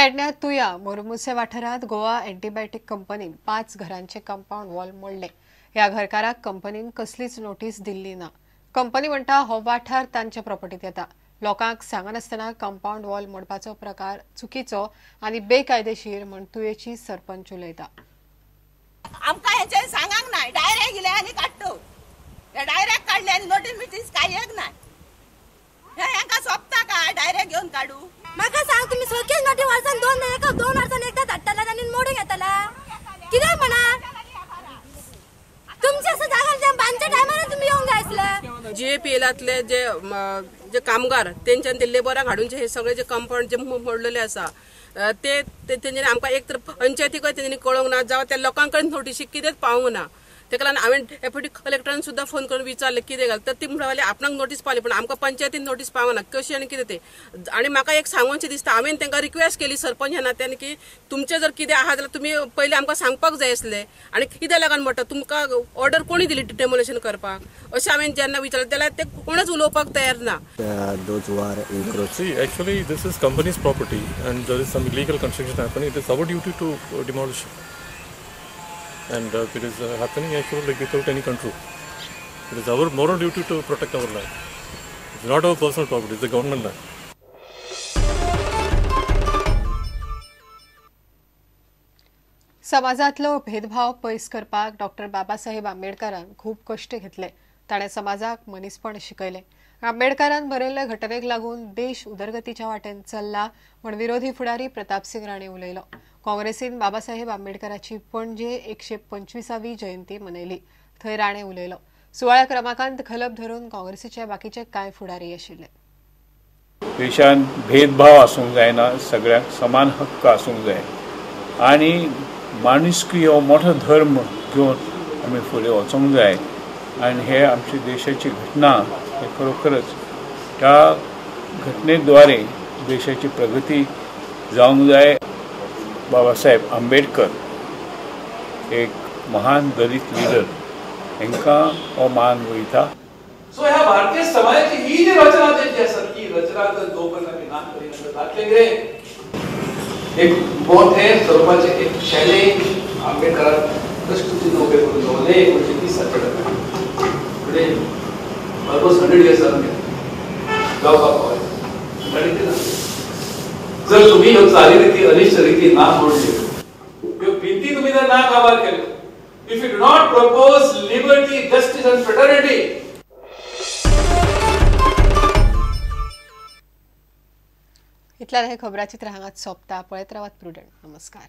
पेडण्यां तुया मोरमुसे वाठारांत गोवा एंटीबायोटीक कंपनीन 5 घरांचे कंपाऊंड वॉल मोडले. ह्या घरकाराक कंपनीन कसलीच नोटीस दिल्ली ना. कंपनी म्हणटा हो वाठार तांच्या प्रॉपर्टीत येता. लोकांक सांगनासतना कंपाऊंड वॉल मोडपाचो प्रकार चुकीचो आनी बेकायदेशीर म्हण तुयेची सरपंच उलयता. आमकां हेंचे सांगांक ना, डायरेक्ट इले आनी काडटो, डायरेक्ट काडले आनी नोटीस मिटीस काय एक ना. हेंका सोंपता काय डायरेक्ट घेवन काडू? म्हाका सांग, तुमी सगळीच नोटी वर्सान दोन वर्सान एकदा धाडटला आनी मोडून येतला कित्याक म्हणा? तुमचे असं जागा बांदच्या टायमार तुमी येवंक जाय आसले. जीएपीएलांतले जे जे कामगार तेंच्यान ते लेबरांक हाडून हे सगळे जे कंपाऊंड जे मोडलेले आसा ते तेंच्यांनी आमकां एक तर पंचायतीकय तेंच्यांनी कळोवंक ना, जावं त्या लोकां कडेन नोटिशी कितेंच पावूंक ना. तेका लागून हांवें डेप्युटी कलेक्टरान सुद्दां फोन करून विचारलें कितें घाल, तर ती म्हणपाक आपणाक नोटीस पावली पण आमकां पंचायतीन नोटीस पावना कशी आनी कितें तें. आनी म्हाका एक सांगोनशें दिसता, हांवें तांकां रिक्वेस्ट केली सरपंच ह्या नात्यान की तुमचें जर कितें आहा जाल्यार तुमी पयलीं आमकां सांगपाक जाय आसलें आनी कित्याक लागून म्हणटा तुमकां ऑर्डर कोणी दिली डेमोलेशन करपाक, अशें हांवें जेन्ना विचारलें जाल्यार ते कोणूच उलोवपाक तयार ना. Those who are encroaching. See, actually this is company's property and there is some illegal construction happening. It is our duty to demolish it. And it is happening actually like without any control. It is our moral duty to protect our land. It's not our personal property, it's the government land. समाजातलो भेदभाव पयस करपाक doctor Babasaheb आंबेडकरान खूब कश्ट घेतले. ताणें समाजाक मनीसपण शिकयलें. आंबेडकरान बरयल्ल्या घटनेक लागून देश उदरगतीच्या वाटेन चल्ला म्हण विरोधी फुडारी प्रतापसिंग राणे उलयलो. काँग्रेसीन बाबासाहेब आंबेडकराची पणजे 125वी जयंती मनयली. थंय राणे उलयलो. सुवाळ्याक रमाकांत खलप धरून काँग्रेसीचे बाकीचे कांय फुडारी आशिल्ले. देशान भेदभाव आसूंक जायना, सगळ्यांक समान हक्क आसूंक जाय आनी माणुसकी हो मोठो धर्म घेवन आमी फुडें वचूंक जाय. आनी हे आमच्या देशाची घटना हे खरोखरच त्या घटनेद्वारे देशाची प्रगती जावंक जाय. बाबासाहेब आंबेडकर एक महान दलित लिडर, हांकां हो मान वयता. सो ह्या भारतीय समाजाची ही जी रचना जी आसा ती रचना जर जोपर्यंत आमी ना करिना जातलें कितें? एक मोठें स्वरुपाचें एक चॅलेंज आंबेडकरान प्रश्नचिन्ह उबें करून दवरलें 1930 म्हणजे ऑलमोस्ट 100 इयर्स जावन गेले जावपाक पावलें. जर तुम्ही ह्यो चालीरिती अनिश्ट रिती ना मोडल्यो, ह्यो भिंती तुम्ही जर ना काबार केल्यो, if you do not propose liberty, justice and fraternity. इतल्यान हे खबराचित्र हांगाच सोंपता. पळयत रावात प्रुडंट. नमस्कार.